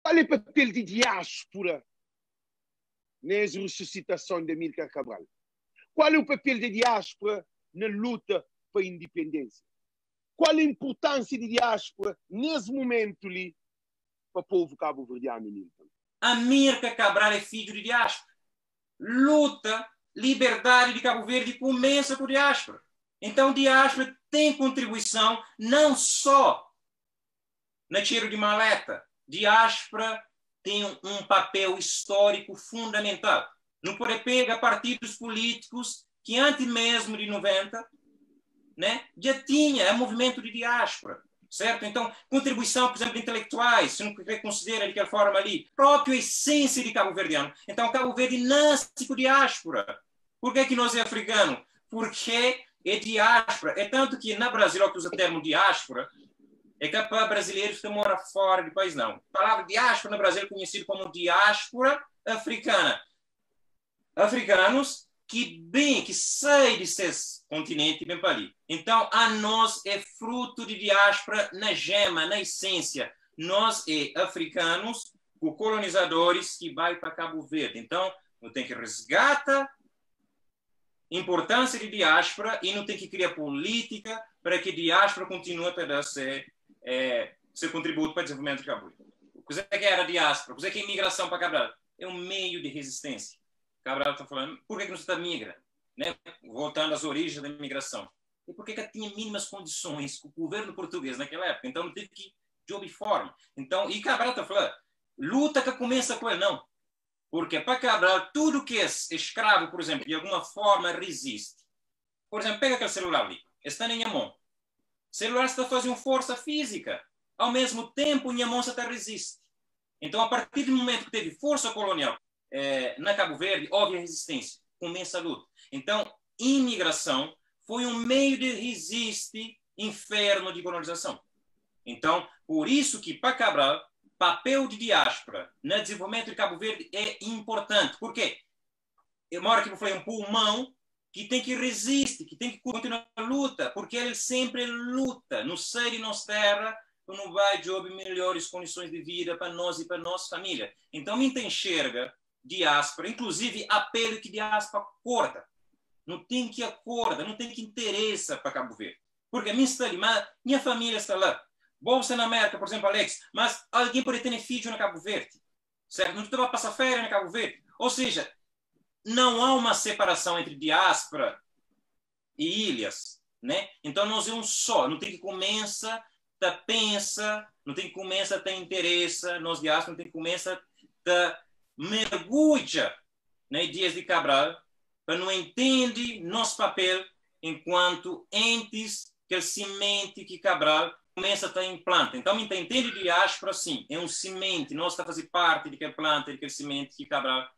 Qual é papel di diáspora nes resuscitação de Amílcar Cabral? Qual é o papel da diáspora na luta pa independência? Qual a importância di diáspora nes momento li pa povo cabo-verdiano, Nilton? Amílcar Cabral é fidju di diáspora. Luta, liberdade di Cabo Verde começa com diáspora. Então, diáspora tem contribuição não só na tiro de maleta. Diáspora tem um papel histórico fundamental. Não pode pegar partidos políticos que antes mesmo de 90, né, já tinha é movimento de diáspora, certo? Então, contribuição, por exemplo, de intelectuais, se não considera de aquela forma ali, própria essência de Cabo Verdeano. Então, Cabo Verde nasce com diáspora. Por que que nós é africano? Porque é diáspora. É tanto que na Brasil, que usa o termo diáspora, é que para brasileiros que moram fora do país, não. A palavra diáspora no Brasil é conhecida como diáspora africana. Africanos que bem, que saem desse continente bem para ali. Então, a nós é fruto de diáspora na gema, na essência. Nós é africanos, com colonizadores que vai para Cabo Verde. Então, não tem que resgatar importância de diáspora e não tem que criar política para que a diáspora continue a dar seu contributo para o desenvolvimento de Cabo Verde. O que é que era a diáspora? O que é que é imigração para Cabral? É um meio de resistência. Cabral está falando, por que que não se está migra? Né? Voltando às origens da imigração. E por que que tinha mínimas condições com o governo português naquela época? Então, não teve que de forma. Então, e Cabral está falando, luta que começa com ele, não. Porque para Cabral, tudo que é escravo, por exemplo, de alguma forma resiste. Por exemplo, pega aquele celular ali, está na minha mão. O celular está fazendo força física. Ao mesmo tempo, minha mão está resiste. Então, a partir do momento que teve força colonial, na Cabo Verde, houve a resistência, começa a luta. Então, imigração foi um meio de resistir inferno de colonização. Então, por isso que, para Cabral, papel de diáspora no desenvolvimento de Cabo Verde é importante. Por quê? Eu moro aqui, eu falei, um pulmão que tem que resistir, que tem que continuar a luta, porque ele sempre luta. No seio de nossa terra, não vai de melhores condições de vida para nós e para nossa família. Então, me enxerga diáspora, inclusive apelo que diáspora corta. Não tem que acorda, não tem que interessa para Cabo Verde. Porque a minha está ali, mas minha família está lá. Bolsa na América, por exemplo, Alex, mas alguém pode ter filho na Cabo Verde, certo? Não vai passar férias na Cabo Verde. Ou seja, não há uma separação entre diáspora e ilhas, né? Então, nós é um só, não tem que começa, tá pensa, não tem que começa, tá interessa, nós diáspora não tem que começa, tá mergulha na ideias de Cabral, para não entender nosso papel enquanto entes que é semente que Cabral começa a estar em planta. Então, me entende diáspora, sim, é um semente, nós está fazendo parte de que planta, de que semente que Cabral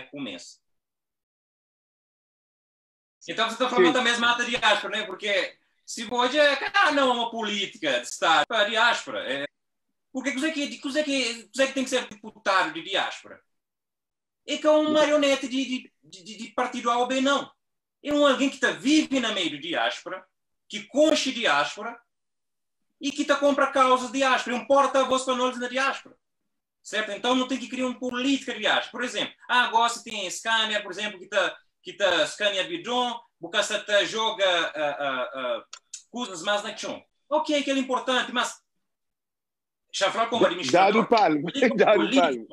começa. Então, você está falando da mesma ata diáspora, né? Porque se pode, não é uma política de Estado para a diáspora. É, porque que tem que ser deputado de diáspora? É que é um marionete de partido A ou B, não. É um alguém que está vive no meio de diáspora, que conche diáspora e que está compra causas de diáspora. É um porta-voz para nós na diáspora. Certo? Então não tem que criar uma política de diáspora. Por exemplo, agora você tem scanner, por exemplo, que está que tá scanner bidon, porque você tá joga coisas mais na chão. Ok, que é importante, mas já falou como administrador. Dado palmo, dado palmo.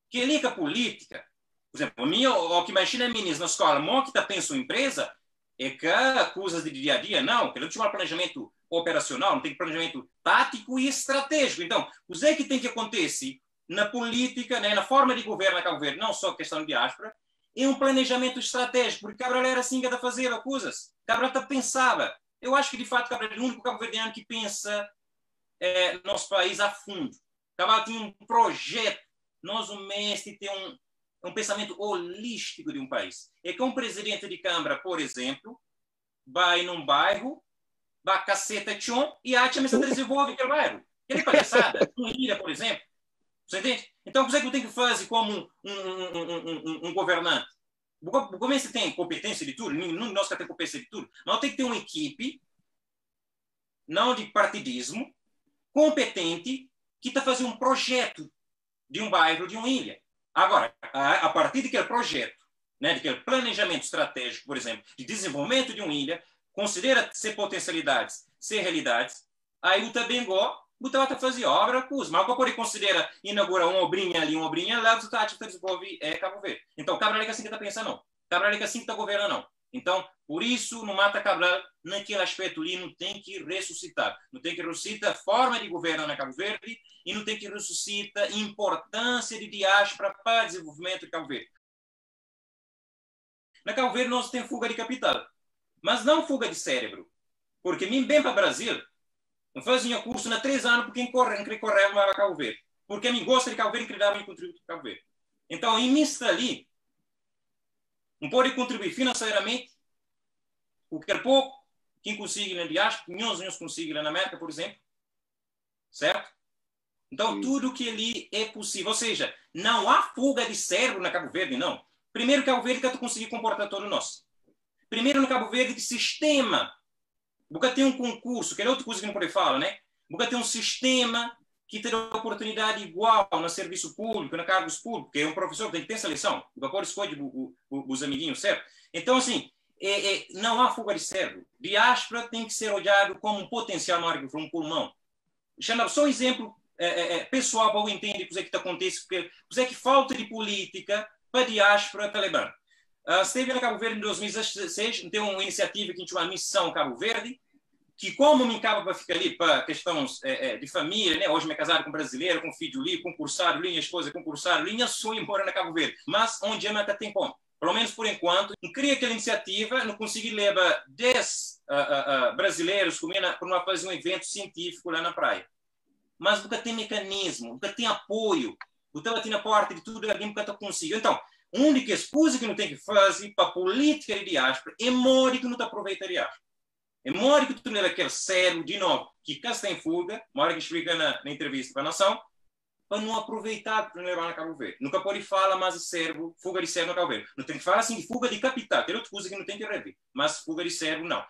Que ele é política. Por exemplo, a minha, o que imagina meninas na escola, mo que tá pensa em empresa, é que coisas de dia a dia, não, que não tinha um planejamento operacional, não tem planejamento tático e estratégico. Então, o que é que tem que acontecer na política, né, na forma de governo na Cabo Verde, não só questão de diáspora, é um planejamento estratégico, porque Cabral era assim que era fazer coisas. Cabral tá pensava. Eu acho que, de fato, Cabral é o único cabo-verdiano que pensa nosso país a fundo. Cabral tinha um projeto. Nós, o mestre, tem um pensamento holístico de um país. É que um presidente de Câmara, por exemplo, vai num bairro, vai caceta tchon, e a tia desenvolve aquele bairro. Ele é palhaçada. Um ilha, por exemplo. Você entende? Então, o que é que eu tenho que fazer como um governante? Como você tem competência de tudo, nenhum de nós tem competência de tudo, mas tem que ter uma equipe, não de partidismo, competente, que está fazendo um projeto De um bairro, de uma ilha. Agora, a partir daquele projeto, né, daquele planejamento estratégico, por exemplo, de desenvolvimento de uma ilha, considera ser potencialidades, ser realidades, aí o também go, o tá fazer obra, cusa. Mas o que considera inaugurar uma obrinha ali, uma obrinha lá, você está desenvolver é Cabo Verde. Então, Cabral é assim que está pensando, não. Cabral é assim que está governando, não. Então, por isso, no Mata Cabral, naquele aspecto ali, não tem que ressuscitar. Não tem que ressuscitar a forma de governo na Cabo Verde e não tem que ressuscitar a importância de diáspora para o desenvolvimento de Cabo Verde. Na Cabo Verde, nós temos fuga de capital, mas não fuga de cérebro. Porque mim bem para o Brasil, não fazia curso na 3 anos porque corre, correr para Cabo Verde. Porque mim gosta de Cabo Verde e queria dar um contributo para Cabo Verde. Então, em mim está ali, não pode contribuir financeiramente, qualquer pouco, quem consegue na diáspora, nenhum consegue lá na América, por exemplo. Certo? Então, tudo que ali é possível. Ou seja, não há fuga de cérebro na Cabo Verde, não. Primeiro, Cabo Verde que tu conseguir comportar todo nós. Primeiro, no Cabo Verde, que sistema. Porque tem um concurso, que é outra coisa que não pode falar, né? Porque tem um sistema que tem oportunidade igual no serviço público, na cargos públicos, que é um professor tem que ter seleção, o pode escolher os amiguinhos, certo? Então, assim, não há fuga de cérebro. Diáspora tem que ser olhado como um potencial maior que um pulmão. Chama só um exemplo pessoal para eu entender o que é que está acontecendo, porque o é que falta de política para a diáspora talibã. Esteve na Cabo Verde em 2016, tem uma iniciativa que a gente chama Missão Cabo Verde, que como me encaba para ficar ali para questões de família, né? Hoje me casado com brasileiro, com filho ali, concursado ali, minha esposa concursado ali, minha sonho embora na Cabo Verde. Mas onde é que tem como? Pelo menos por enquanto, não cria aquela iniciativa, não consegui levar 10 brasileiros para fazer um evento científico lá na praia. Mas nunca tem mecanismo, nunca tem apoio, nunca tem na porta de tudo, alguém nunca conseguiu. Então, única coisa que não tem que fazer para a política de diáspora é modo que não te aproveita a diáspora. É modo que tu leva aquele cérebro, de novo, que cá está em fuga, uma hora que explica na entrevista para a nação, para não aproveitar para não levar na Cabo Verde. Nunca pode falar mais de cérebro, fuga de cérebro na Cabo Verde. Não tem que falar assim de fuga de capital, tem outra coisa que não tem que rever, mas fuga de cérebro não.